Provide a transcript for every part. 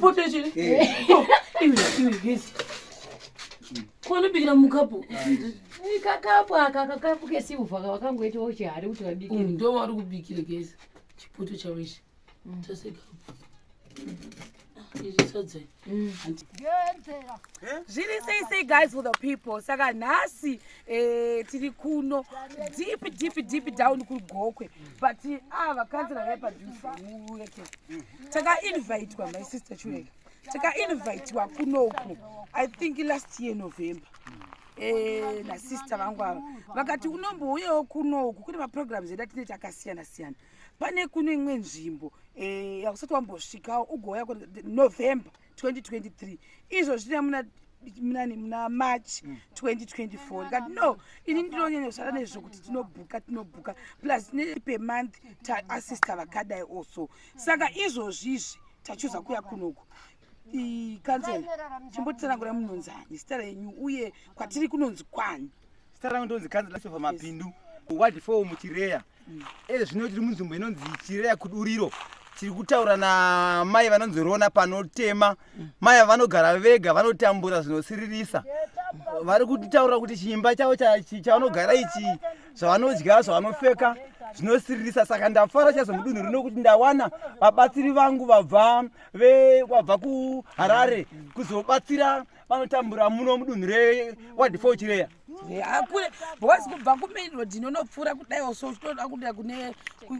Chipoto ichi. Eh. Oh, Iwe iwe gezi. Kwanobikira mukapu. Kakapu aka kakapu kesilver vakangoitawo chihari kuti vabike. Ndo vari kubikira gezi. Chipoto chavo ichi. Taseka. Izvi sadza. Zviri sei sei, guys, for the people? Saka nhasi tiri kuno deep, deep, deep down kuGokwe, but ava kansela vepadhuze muweke takainvitwa, my sister Chureka, takainvitwa kunoku, I think last year November, nasister vangu ava vakati unombouyawo kunoku kune maprograms edu atineti akasiyana siyana. Pane kuno imwe nzvimbo yakusati wambosvikawo, ugouya November 2023. Izvo zvine muna munani, muna March 2024. Ndikati no, ini ndinonyanya kushanda nezvokuti tinobhuka, tinobhuka plus per month taassista vakadai also. Saka izvozvizvi tachuza kuya kunoku. Kansela, chimbotitsanangura munonzani, zita renyu, uye kwatiri kunonzi kwani? Zita rangu ndonzi Kansela Christopher Mapindu, Ward 4 muChireya. Ezvino tiri munzvimbo inonzi Chireya Kuduriro. Tiri kutaura namai vanonzi Rona Panotema. Mai ava vanogara vega, vanotambura zvinosiririsa. Vari kutitaura kuti chiimba chavo chavanogara ichi, zvavanodya, zvavanopfeka zvinosiririsa. Saka ndafara chaizvo mudunhu rino kuti ndawana vabatsiri vangu vabva kuHarare kuzobatsira vanotambura muno mudunhu reWard 4 Chireya. Akure because kubva kumain road inonopfuura kudaiwo, so uchitoda kuda kune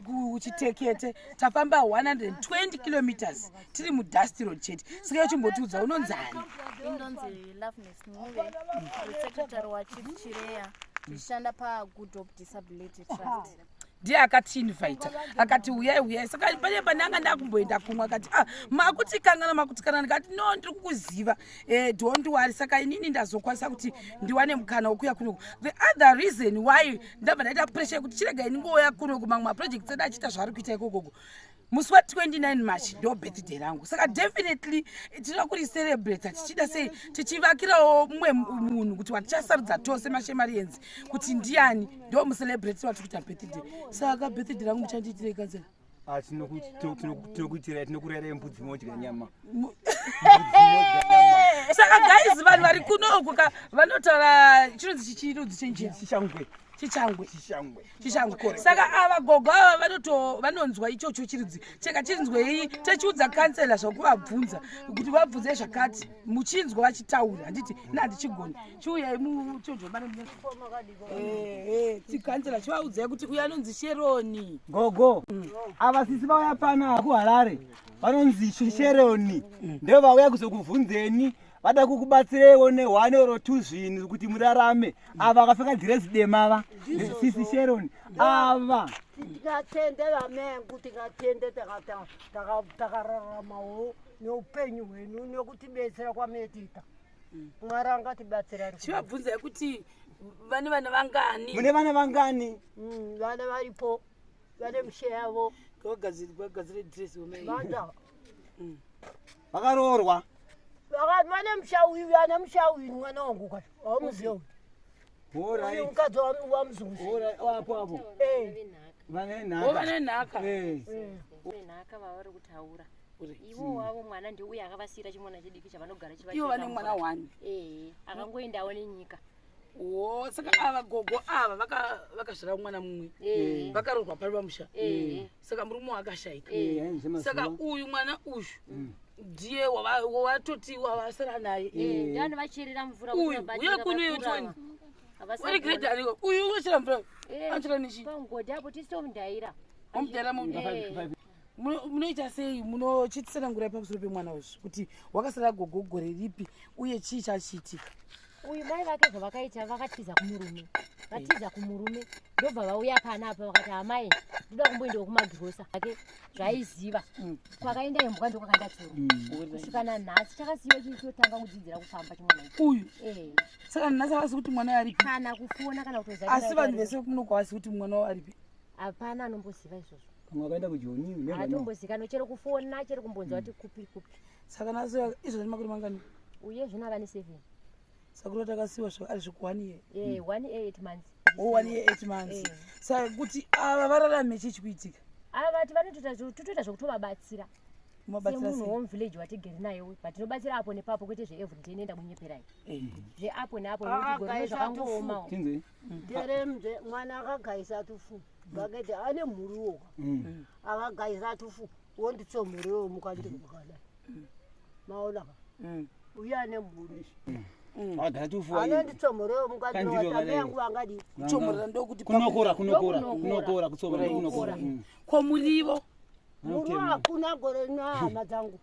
kuChitekete, tafamba 120 kilometers tiri mudust road chete. Saka chimbotiudza unonzani? Indonzi Loveness Ncube, secretary waChief Chireya, tichishanda paGood Hope Disability Trust. Ndiye akatiinvita, akati uyai, uyai. Saka pane pandanga ndakumboenda kumwe, akati, "Ah, makutikangana, makutikana." Ndikati, "No, ndiri kukuziva, don't worry." Saka inini ndazokwanisa kuti ndiwane mukana wekuya kunoku. The other reason why ndabva ndaita pressure yekuti chiregai ndingouya kunoku, mamwe maprojects edu achiita zvaari kuita ikokoko, musi wa29 March ndo birthday rangu. Saka definitely tinoda kuricelebrata tichida sei, tichivakirawo mumwe munhu kuti watichasarudza tose maShemarians kuti ndiani, ndo mucelebrate watiri kuita birthday. Saka birthday rangu muchandiitirei, kansela? Ah, tinokuitirai, tinokurayirai mbudzi, modya nyama. Mbudzi, modya nyama. Saka guys, vanhu vari kunoku ka vanotaura chinonzi chirudzi chenjira? Chishangwe. Chichangwe. Chishangwe. Chishangwe. Saka ava gogo ava vanoto vanonzwa ichocho chirudzi cheka chinzwei, techiudza kansela zvokuvabvunza kuti vabvunze zvakati, muchinzwa vachitaura. Handiti ina handichigoni, chiuyai muchojomane tikansela, chivaudzai kuti uyu anonzi Sheroni. Gogo, ava sisi vauya pano kuHarare vanonzi Sheroni, ndo vauya kuzokubvunzeni, vada kukubatsireiwo ne1 or 2 zvinhu kuti murarame. Ava vakapfeka dhirezi dema ava, sisi Sheroni ava. Tingatende vamengu, tingatende takararamawo neupenyu hwenu nekutibetsera kwametiita. Mwari angatibatsira ari. Chivabvunzai kuti vane vana vangani. Mune vana vangani? Vana varipo, vane mishe yavo. Vagadzire dress. Vanda. Vakaroorwa? Vane musha uyu, ane musha uyu mwana wangu kacho wamuziva uyu. Uyu mukadzi wamuzungu. Apo apo. Vane O nhaka. Vane nhaka. Eh. Nhaka vavari kutaura ivo wavo mwana ndiuye akavasiyira chimwana chidiki chavanogara. Ivo vane mwana one? Ee, akangoendawo nenyika. O, saka ava gogo ava vakazvara mwana mumwe? Ee. Vakaroorwa pari pamusha? Ee. Saka murume wakashaika? Eh, Saka uyu mwana uyu ndiye wavatoti wavasara naye? Ndiani vacherera mvura kuti Uyu vabatsire uye kuno vakura toni ava. uri grade ariko uyu unochera mvura? Anochera nechi? Pamugodhi apo tisitomudhaira. Omudhaira. Munoita sei? Munochitsanangurai pamusoro pemwana uyu kuti wakasara gogo gore ripi, uye chii chachiitika? Uyu mai vake zvavakaita, vakatiza kumurume. Vatiza kumurume, ndobva vauya panapa, vakati, "Amai, ndoda kumboendawo kumagirosa." Ake zvaiziva kwakaenda imbwa ndokwakaenda tsuro. Kusvika nanhasi chakasiyiwa chichotanga kudzidzira kufamba chimwana ichi. Uyu? Eh. Saka nhasi havasi kuti mwana aripi? Kana kufona kana kutoziva. Asi vanhu vese kuno kwavasi kuti mwana wavo aripi? Hapana anomboziva izvozvo. Pamwe vakaenda kuJoni. Hatombozikanwa, chero kufona, chero kumbonzwa kuti kupi kupi. Saka nhasi izvozvi makore mangani? Uye zvino ava ne7. Saka kuti takasiwa ari zveku 1 year? Eh, 1 year 8 months. O, 1 year 8 months. Eh. Saka kuti ava vararame, chii chikuitika? Ava vati vanotoita totoita zvokutovabatsira. Munobatsira Semunhu sei? womuvillage watigere naye but tinobatsira apo nepapo kwete zveeveryday nenda kunyeperai. Zveapo neapo Ah, nekuti gore rino guys, zvakangoomawo. Tinzwe. Nderemze mwana akagaisa tufu bhaketi ane muriwo ka akagaisa tufu wonditsomuriwo mukandiro kwakadai maona ka uye ane mhuri Akagara tufuwa. anonditsomuriwo mukandiro Kandiro watambe kadai. yangu angadi Kutsomorera ndokuti Kunokora, kunokora, Ndokunokora. kunokora, kutsomora, kunokora. Ko murivo? Muriwo hakuna gore rino hama dzangu.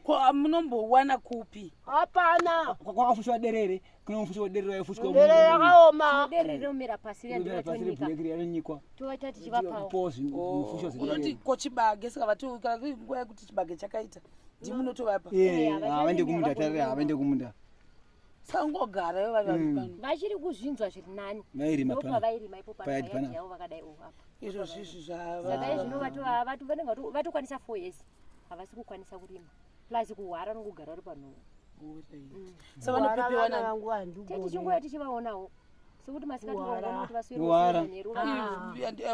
Ko munombowana kupi? Hapana. Kwakafushwa derere, kunofushwa derere raifushwa. Derere rakaoma. Derere rinomera pasi riya Derere pasi ndoratonika. reblack riya rinyikwa. Tovaita tichivapawo. Po zvimufushwa Unoti zvedere. ko chibage saka vati kana kuri nguva yekuti chibage chakaita ndimunotovapa. Eh, havaende kumunda tarire, havaende kumunda. Saka ungogara ivo vari vari pano. Vachiri kuzvinzwa zviri nani. Vairima pano. Ndopavairima ipo pano Payadi payadi panapa. yavo vakadai o apa. Izvo zvizvi zvava. Saka izvino vanenge vatokwanisa 4 years havasi kukwanisa kurima. Plus kuhwara nokugara uri panhoo. Saka vanopepewa nani? vangu handigoni. Tete chinguva tichivaonawo. Sekuti masikati Kuhwara. vaona kuti vaswere Kuhwara. manheru.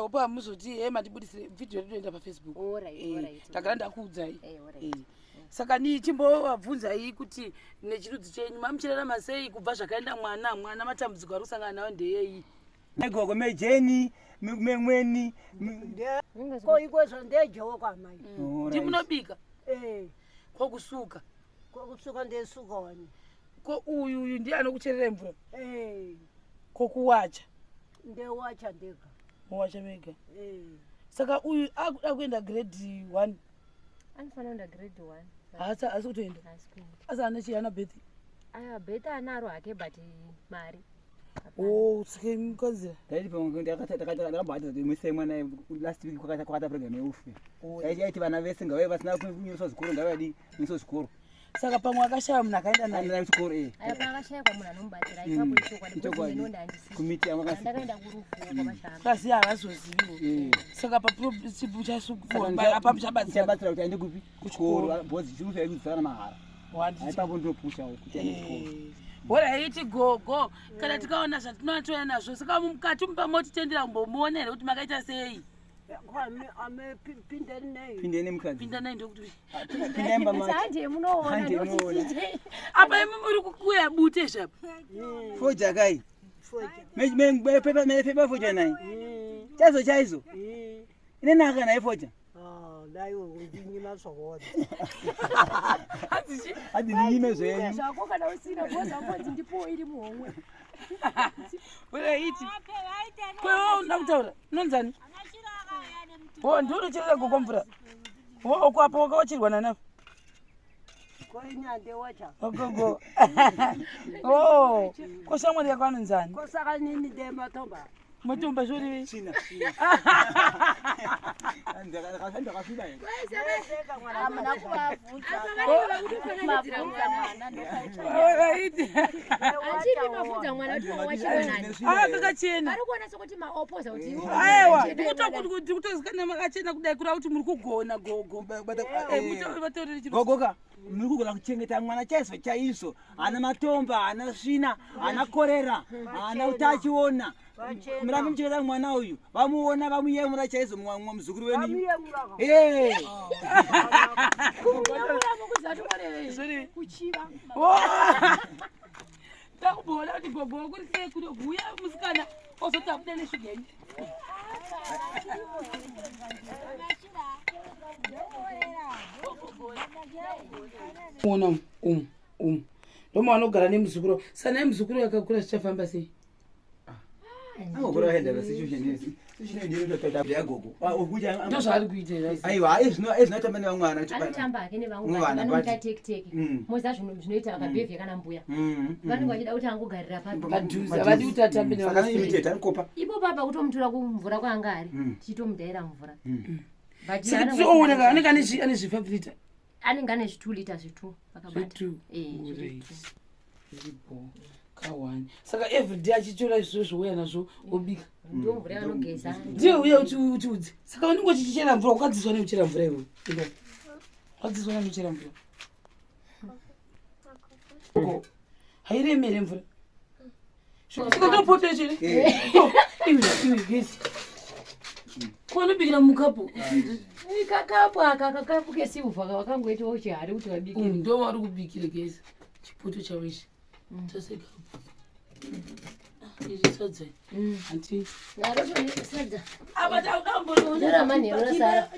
Opa muzoti he mandibudisire vhidhiyo rinoenda pafacebook. Alright, Eh, alright. Ndagara ndakuudzai. Eh, alright. Eh. Saka ni chimbovabvunzai kuti nechirudzi chenyu mamuchirarama sei kubva zvakaenda mwana mwana matambudziko ari kusangana nawo ndeyei? Negogo mejeni, memweni. Ko ikwezvo ndejewo kwamai. Ndimunobika Eh, ko kusuka kokusuka ndesuka wani. ko uyu uyu ndiye anokuchererai mvura Eh, ko kuwacha ndewacha ndega. mowacha mega. Eh. Saka uyu akuda kuenda grade 1 Anofanira kuenda grade 1. haasi haasi kutoenda Haasi kuenda. asi ana chii ana bethi Aya beta anaro hake but mari. o sike mukanzira Ndaiti pamwe ndakambati kuti muisai mwana last week kwakaita kwakaita program yeufe. Yaiti yaiti vana vese ngavave vasina kunyoreswa zvikoro ngavadi kunyoreswa zvikoro. Saka pamwe akashaya munhu akaenda naye. Andina kuchikoro eh. Aya paakashayikwa munhu anomubatsira ipapo ichokwadi. Ichokwadi. Because handisi. Kumiti yamwe Ndakaenda kurufu kwamashamba. Kasi havazoziviwo. Eh. Saka pamuchabatsira Ndichabatsira kuti aende kupi? Kuchikoro. Because chikufi aikudzana mahara. Ipapo ndinopushawo kuti aende kuchikoro. Horaiti gogo kana tikaona zvatinotouya nazvo saka mukati mupamotitendera kumbomuona here kuti makaita sei? Ame pindeni nei. Pindeni mukadzi. Pinda nai ndokuti Pindai mumba macho. Hande munoona Hande munoona. ndotitite. Apa imi muri kukuya bute zvapo. Foja kai. Foja. Me me pepa me pepa foja nai. Chaizo chaizo. Ine naka naye foja. Ah, dai undinyima zvakona. Hanzi Hadi ninyime zvenyu. Zvako kana usina bhoza mbodzi ndipowo iri muhomwe. Horaiti kwewe unoda kutaura unonzani? O ndiwe unocherera gogo mvura. O kwapo wakawachirwa nanapo. Ko ini ndewacha. Gogo. O ko shamwari yako anonzani? Ko saka nini ndematomba. Matomba zvorevei? China. Ndakasviba here. Hamuna kuvabvunza mabvunza mwana ndopaita. Horaiti. Achiri mafudza mwana kuti wawachirwa nani. Ah kakachena. Vari kuona sekuti maopoza kuti iwe Aiwa, unachena mwana. ndikutozikana makachena kudai kureva kuti muri kugona gogo. Vatorere chiro. Gogoka, muri kugona kuchengeta mwana chaizvo chaizvo. Haana matomba, haana svina, haana korera, haana utachiona. Murambe muchengeta mwana uyu. Vamuona vamuyemura chaizvo mwa muzukuru wenyu. Vamuyemura. Eh. Kumuyemura mukuziva kuti korevei. Zvorevei? Kuchiva. Takuboona kuti gogo kuri sei kuri huya musikana ozoti abuda neshuga yenyu. Ona umu umu ndoma vanogara nemuzukuru sana yemuzukuru yakakura zvichafamba sei? Angogora kuenda pa situation situation ndinotoita yagogo. Ndozvaari kuita here? Aiwa, ezvino ezvinotamba nevamwe vana kuti Anotamba hake nevamwe Vana, vanhu vanomuta but- teki teki. Mm. Moziva zvinoita vakabhevhe kana mbuya. Vanenge vachida kuti angogarira papi. Padhuze havadi kuti atambe Saka nevamwe. anoimitate anikopa. Ipo papa kutomutora kumvura kwaanga ari tichitomudhaira mvura. But Saka anenge tioona ka anenge ane zvi5 lita. anenge ane zvi2 lita zvi2 akabata. Zvi2. Eh, zviri Alright. two. Zviripo. Kawani. Saka everyday achitora izvozvo ouya nazvo obika. Ndiyo mvura yavanogeza. Ndiye uya utiudze. Saka unenge uchichera mvura wakadzidziswa nekuchera mvura iwe. Ika. Wakadzidziswa nekuchera mvura. Ko. Hairemere mvura. Saka ndopota chere. Iwe iwe gesi. Kwanobikira mukapu. Kakapu aka kakapu kesilva vakangoitawo chihari kuti vabike. Ndo vari kubikira guys. Chipoto chavo ichi. Tasekapu. Izvi sadza. Hanti. Sadza. Apa takamboona. Nderamanheru rasara.